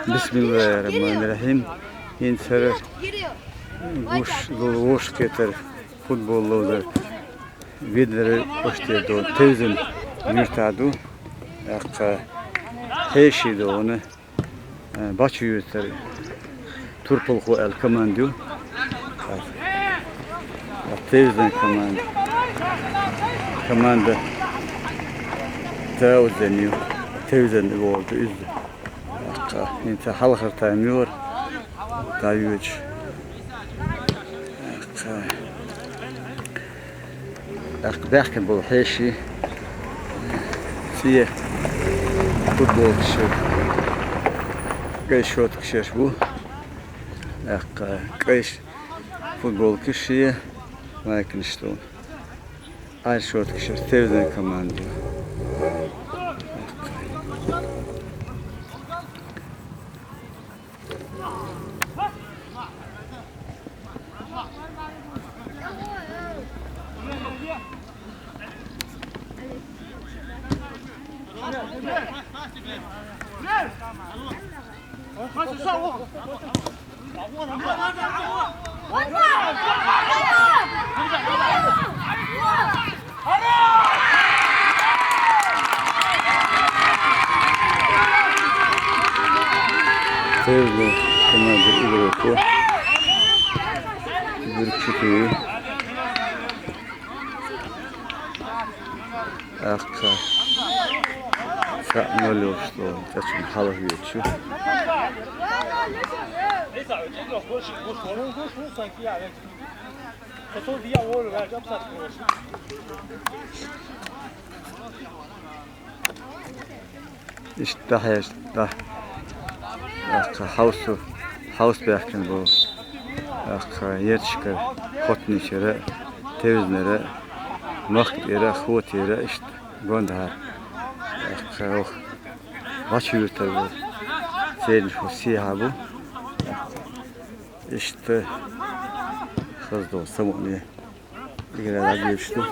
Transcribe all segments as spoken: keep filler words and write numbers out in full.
Бисмиллахир-рахманир-рахим. ХӀинца хӀара гуш лула вовшахкхетар, футбол ловзар, ведар ош тӀера долу Тевзан юьртахь ду. ТӀаккха хьеший долу, э, Бачу-Юьртара Турпалхо аьлла команда ю. Тевзан команда. Команда Тевзан ю. Тевзан волу ду иза. ТӀаккха хӀинца хьалхара тайм ю хӀара дӀайоьдуш. ТӀаккха, тӀаккха баьхкина болу хьеший, цӀе футболкаш, кӀай шортакаш бу. ТӀаккха кӀай футболкаш, майканаш ду. Ӏаьржа шортакаш Тевзан команда. Тевзан команда игроков. Бирг чу туьйхи. ТӀаккха цхьаъ ноль йолуш долу, тӀе чу хьалха йоьдуш ю. Иштта дӀахьежна, дӀа. ТӀаккха хьовса, хьовса баьхкина бу. ТӀаккха ярташкара, Хотничара, Тевзнара, Махкара, Хотера, иштта гондахьара. ТӀаккха оха Бачу-Юьртара бу. Церан хӀу сехьа бу. Иштта хаза долу самукъане. Игра дӀабоьдуш ду.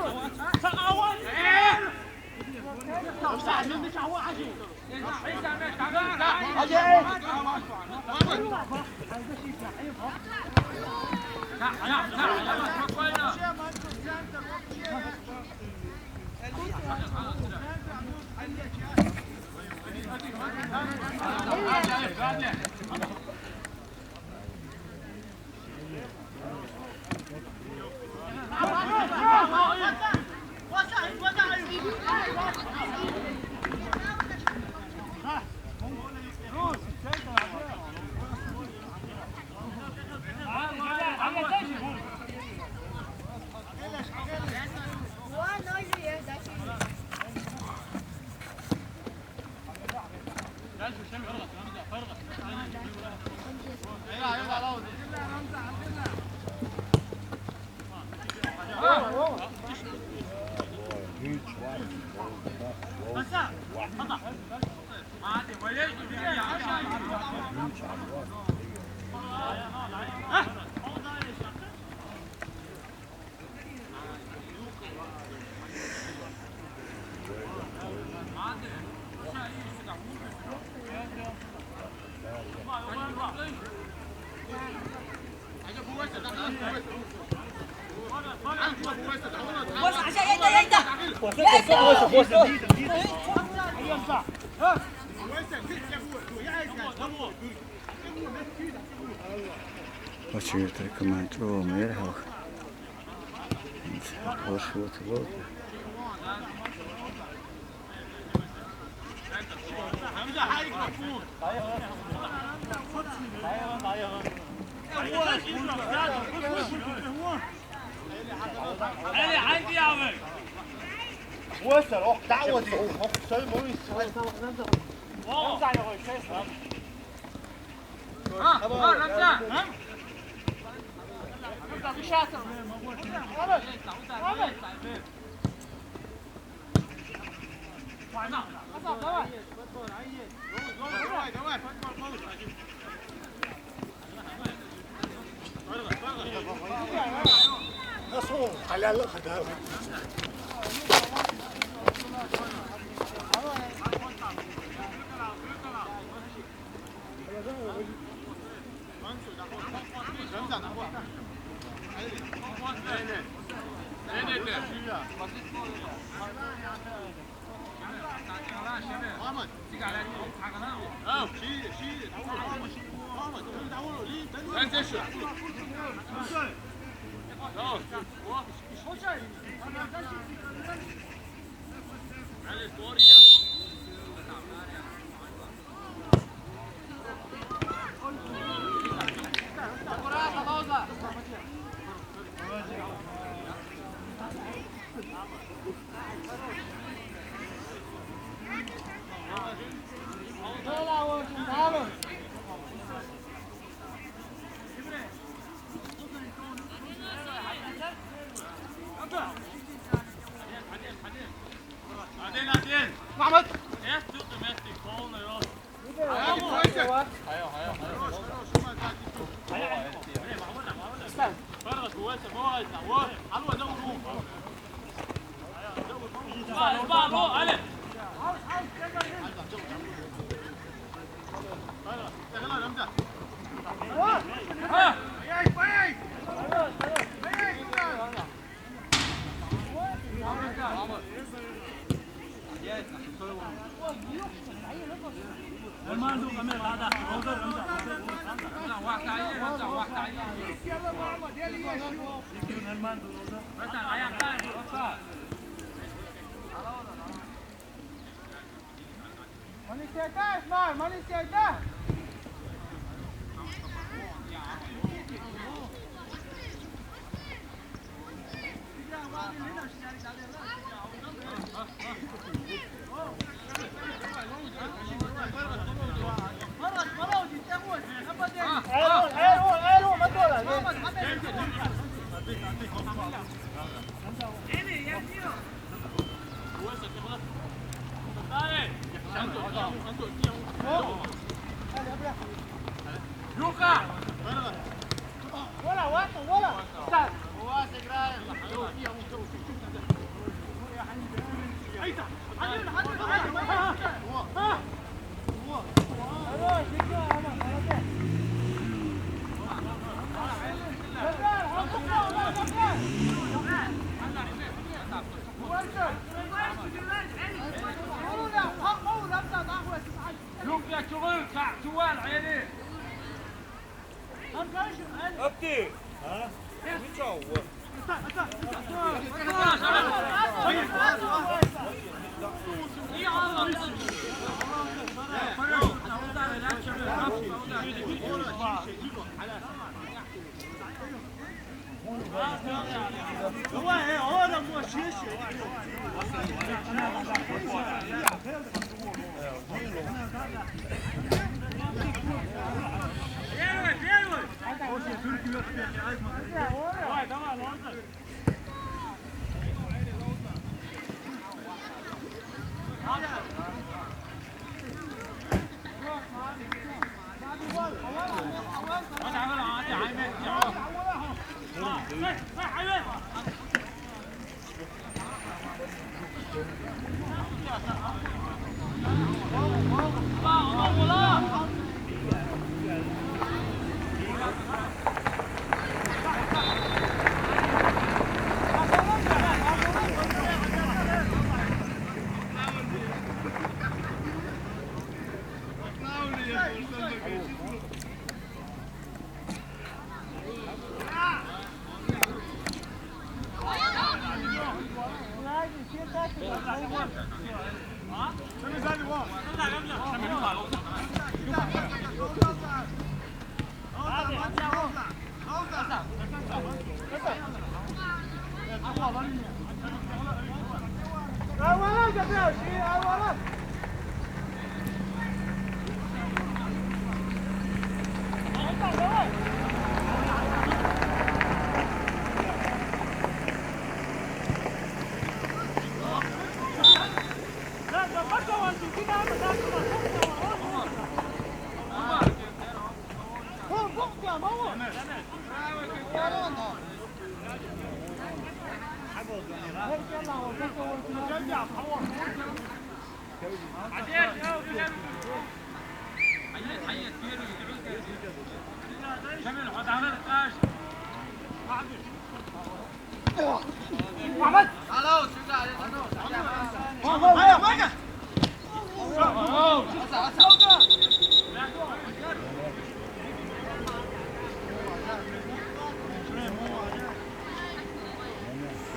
Бачу-Юьртара команда чӀогӀа ма яра хьалха. ХӀинца хӀорш вуьтур ву. Один, один. Махмуд. Эх, тут вместе, полный рост.